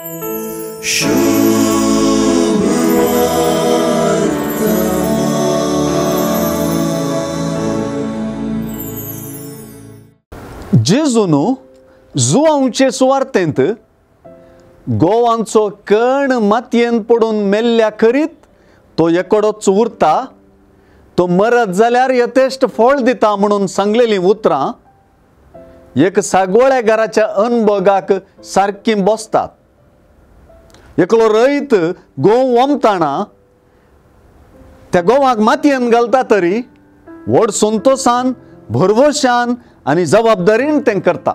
जेजून जुवांचे सुवार्थेंत गोवांचो कण मातयेन पडून मेल्ल्या करीत तो एकोडोच उरता, तो मरत जाल्यार यथेश्ट फळ दिता म्हणून सांगलेलीं उतरां एक सागोळ्या घराच्या अनभोगाक सारकीं बसतात। एकलो रयत गोंव वमताना त्या गोवाक मातयेन घालता तरी व्हड संतोशान, भरवशान आनी जबाबदारीन तें करता।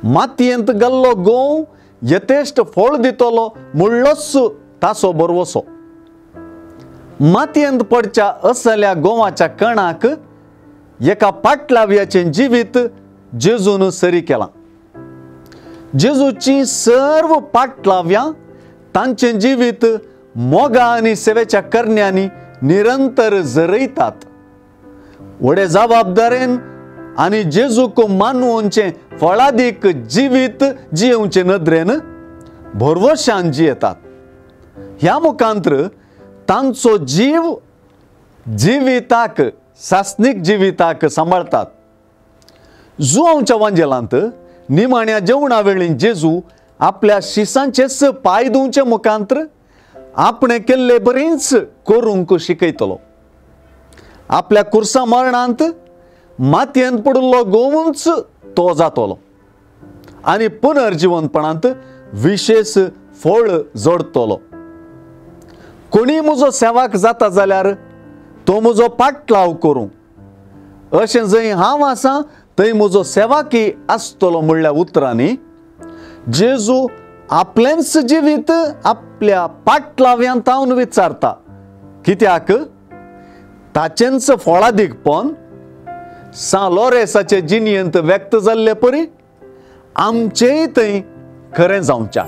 मातयेंत घाल्लो गोंव यथेश्ट फळ दितलो म्हणलोच ताचो भरवसो। मातयेंत पडच्या असल्या गोवाच्या कणाक एका पाटलाव्याचें जिवीत जेजून सरी केलां। जेजूची सर्व पाटलाव्यां तांचें जिवीत मोगा आनी सेवेच्या करण्यांनी निरंतर जरयतात। व्हडे जबाबदारेन आनी जेजूक मानवचें फळादीक जिवीत जियेवचे नदरेन भरवशान जियेतात। ह्या मुखांत्र तांचो जीव जिविताक, सासनीक जिविताक सांबाळतात। जुवांच्या वांजेलांत निमाण्या जेवणा वेळी जेजू आपल्या शिसांचेच पांय धुवचे मुखांत्र आपणे केल्ले बरीच करूंक शिकयतलो। आपल्या कुर्सा मरणांत मातयेंत पडिल्लो गोवूच तो जातलो आनी पुनर्जिवनपणांत विशेष फळ जोडतलो। कोणी म्हजो सेवाक जाता जाल्यार तो म्हजो पाटलाव करूं, अशें जंय हांव आसा थंय म्हजो सेवाकी आसतलो म्हणल्या उतरांनी जेजू आपलेंच जिवीत आपल्या पाटलाव्यांत तावन विचारता। कित्याक ताचेंच फळादीकपण सां लोरेसाचे जिणेंत व्यक्त जाल्ले परी आमचेय थंय खरें जावच्या।